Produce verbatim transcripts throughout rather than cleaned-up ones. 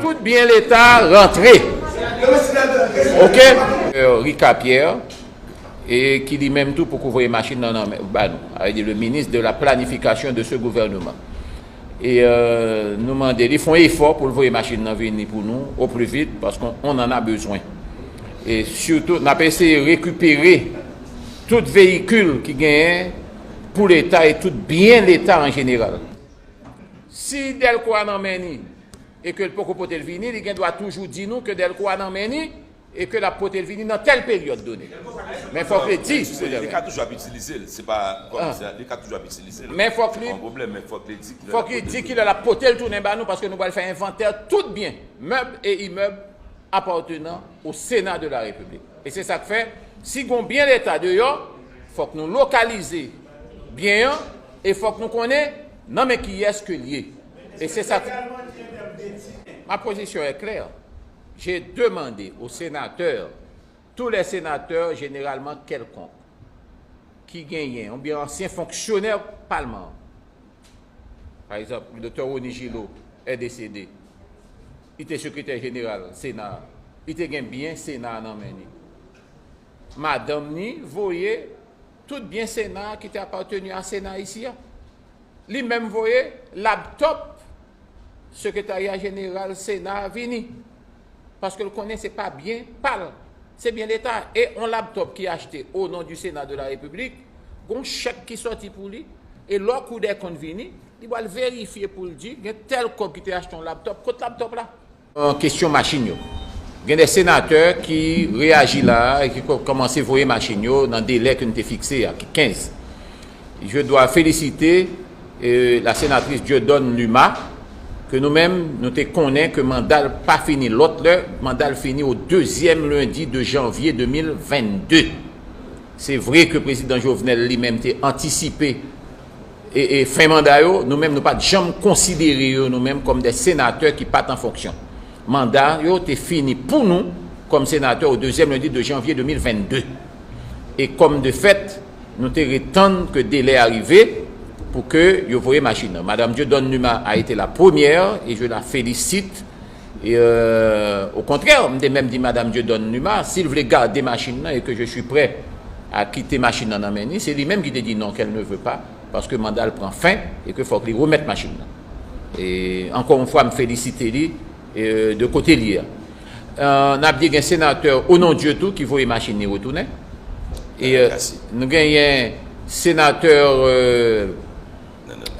Tout byen Leta rantre. Oke? Euh, Ricard Pierre, e ki li menm tou poko voye machin nan nan men ba nou. Sa vle di le ministre de la planification de ce gouvernement. E euh, nou mande li fè yon efò pou l voye machin nan vini pou nou o pli vit, paske on en a bezwen. E sitou, n ap eseye rekipere tout veyikil ki genyen pou Leta e tout byen Leta an jeneral. Si Dèlko a nan men ni e ke l poko pote l vini, li gen dwa toujou di nou ke Dèlko a nan men ni e ke l ap pote l vini nan tèl peryòd done. Men fòk li di pou Dèlko. Li ka toujou ap itilize l, se pa kòm se li ka toujou ap itilize l. Men fòk li, se pa yon pwoblèm, men fòk li di ki lè l ap pote l tounen ba nou, paske nou pral fè envantè tout byen, meubles et immeubles appartenant au Sénat de la République. E se sa k fè, si gon byen Leta deyò, fòk nou lokalize byen an e fòk nou konnen nan men kiyès ke l ye. E se sa k Ma position est claire. J'ai demandé aux sénateurs, tous les sénateurs généralement quelconques, ki genyen, oubyen ansyen fonksyonè palman, pa egzanp, Doktè Rony Gillot est décédé, li te sekretè jeneral Sena, li te gen byen Sena nan men li. Madanm ni voye tout byen Sena ki te apateni a Sena isi a. Li menm voye laptop sekretarya jeneral Sena a vini. Paske l konnen se pa byen pa l. Se byen Leta. E yon laptop ki achte au nom du Sénat de la République, gon chèk ki sòti pou li. E lè Cour des comptes vini, li pral verifye pou l di, gen tèl kòb ki te achte yon laptop, kot laptop la? An kesyon machin yo. Gen de senatè ki reyaji la a e ki ko-, kòmanse voye machin yo nan delè ke nou te fikse a, ki kenz. Je dois féliciter, euh, la sénatrice Dieudonne Luma, ke nou menm, nou te konnen ke manda l pa fini lòt lè, manda l fini o dezyèm lendi de janvye de mil vennde. Se vre ke prezidan Jovenel li menm te antisipe e, e fen manda yo, nou menm nou pa t janm konsidere yo nou menm kòm de senatè ki pa t an fonksyon. Manda yo te fini pou nou kòm senatè o dezyèm lendi de janvye de mil vennde. E kòm de fèt, nou te ret tann ke delè a rive pou ke yo voye machin nan. Madame Dieudonne Luma a été la première et je la félicite. E, euh, au contraire, m te menm di Madame Dieudonne Luma, si l vle gade machin nan e ke je suis prêt à quitter machin nan nan men li, se li menm ki te di non, qu'elle ne veut pas, paske manda l pran fen e ke fòk li remèt machin nan. E ankò yon fwa, m felisite li, e, de kote l ye a. Euh, n ap di gen senatè Onondieu tou ki voye machin li retounen. E, euh, nou genyen senatè, euh,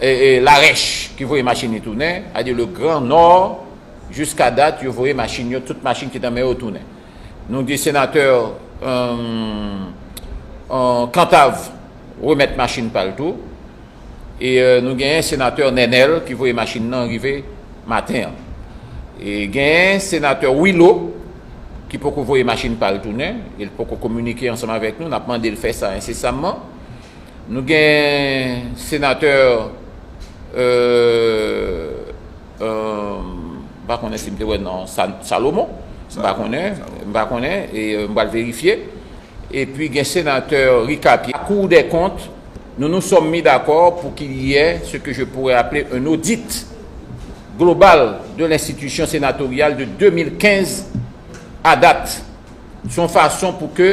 e, e, Larèch ki voye machin li tounen, sa vle di le Grand Nord jiska dat yo voye machin yo, tout machin ki nan men yo tounen. Nou di senatè, euh, euh, Kantav remèt machin pa l tou. E, euh, nou genyen senatè Nènèl ki voye machin nan rive maten an. E genyen senatè Wilo ki poko voye machin pa l tounen, e l poko kominike ansanm avèk nou, n ap mande l fè sa ensesamman. Nou gen senatè, euh, euh, m pa konnen si m te wè non Sa-, Salomon, m pa konnen, m pa konnen, e, euh, m pral verifye. Epi gen senatè Ricard Pierre. Cour des comptes, nous nous sommes mis d'accord pour qu'il y ait ce que je pourrais appeler un audit global de l'institution sénatoriale de deux mille quinze à date. Se yon fason pou ke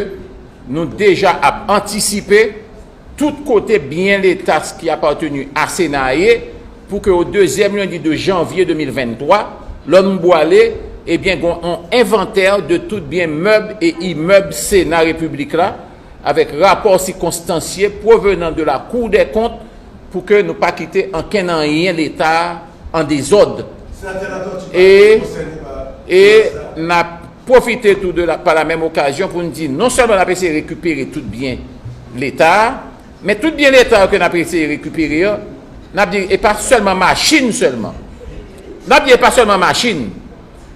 nou deja ap antisipe tout kote byen Leta ki apateni a Sena a ye, pou ke o dezyèm lendi de janvye de mil venntwa, lè nou bwale, ebyen, gen yon envantè de tout byen mèb e imèb Sena Repiblik la, avèk rapò sikonstansye provenant de la Cour des comptes, pou ke nou pa kite ankenn anyen Leta an dezòd. E, e n ap pwofite tou de la, pa la menm okazyon pou n di, non sèlman n ap eseye rekipere tout byen Leta a, men tout byen Leta yo ke n ap eseye rekipere yo, n ap di, e pa sèlman machin sèlman. N ap di, e pa sèlman machin.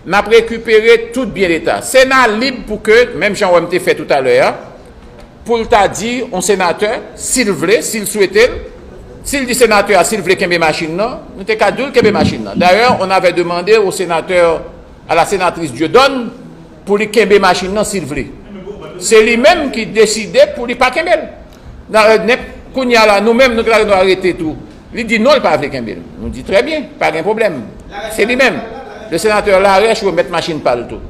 N ap rekipere tout byen Leta. Sena lib pou ke, menm jan w wè m te fè toutalè a, pou l ta di yon senatè, si l vle, si l swete l, si l di senatè a, si l vle kenbe machin nan, nou te ka di l kenbe machin nan. Dayè, on avait demandé au sénateur, à la sénatrice Dieudonne, pou li kenbe machin nan, si l vle. Se li menm ki deside pou li pa kenbe l. Nan, euh, nenp-, kounye a la, nou menm, nou ta gen dwa rete tou. Li di non, li pa vle kenbe l. Nou di, trè byen, pa gen pwoblèm. Se li menm. Le senatè Larèche remèt machin pa l tou.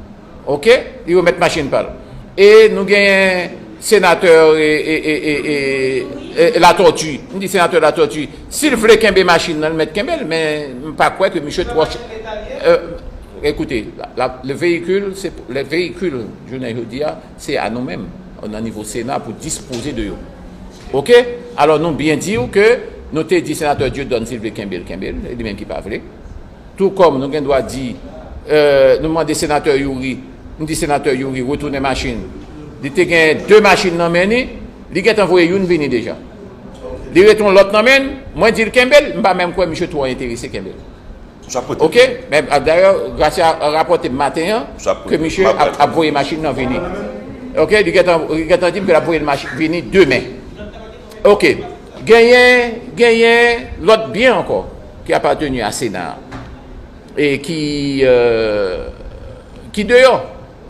Oke? Li remèt machin pa l. E nou genyen senatè e, e, e, e, e, e, Latortue. M di senatè Latortue, si l vle kenbe machin nan, l mèt kenbe l, men m pa kwè ke misye twò ch-, euh, écoutez, la, la, le véhicule, c'est pour, le véhicule, jounen jodi a, se a nou menm, nan nivo Sena, pou dispoze de yo. Oke? Alò, nou byen di w ke nou te di senatè Dieudonne, si l vle kenbe l, kenbe l, e li menm ki pa vle. Tou kòm nou gen dwa di, euh, nou mande senatè Youri, m di senatè Youri retounen machin. Li te gen de machin nan men li, li gentan voye youn vini deja. Li rete yon lòt nan men l, mwen di l kenbe l, m pa menm kwè misye twò enterese kenbe l. Oke? Men, a, dayè, Gracia rapòte m maten an ke misye ap, ap voye machin nan vini. Oke? Li gentan, li gentan di m ke l ap voye l machin vini demen. Oke. Genyen, genyen lòt byen ankò ki apateni a Sena a e ki, euh, ki deyò.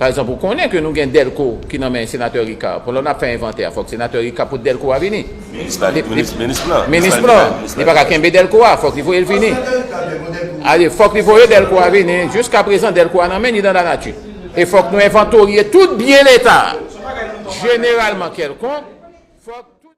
Pa egzanp, ou konnen ke nou gen Dèlko ki nan men senatè Ricard. Pou lè n ap fè envantè a, fòk senatè Ricard pote Dèlko a vini. Minis la, minis, minis plan. Minis plan. Li pa ka kenbe Dèlko a, fòk li voye l vini. Ale, fòk li voye Dèlko a vini. Jiska prezan, Dèlko a nan men li dan lanati. E fòk nou envantorye tout byen Leta. Jeneralman kèlkonk, fòk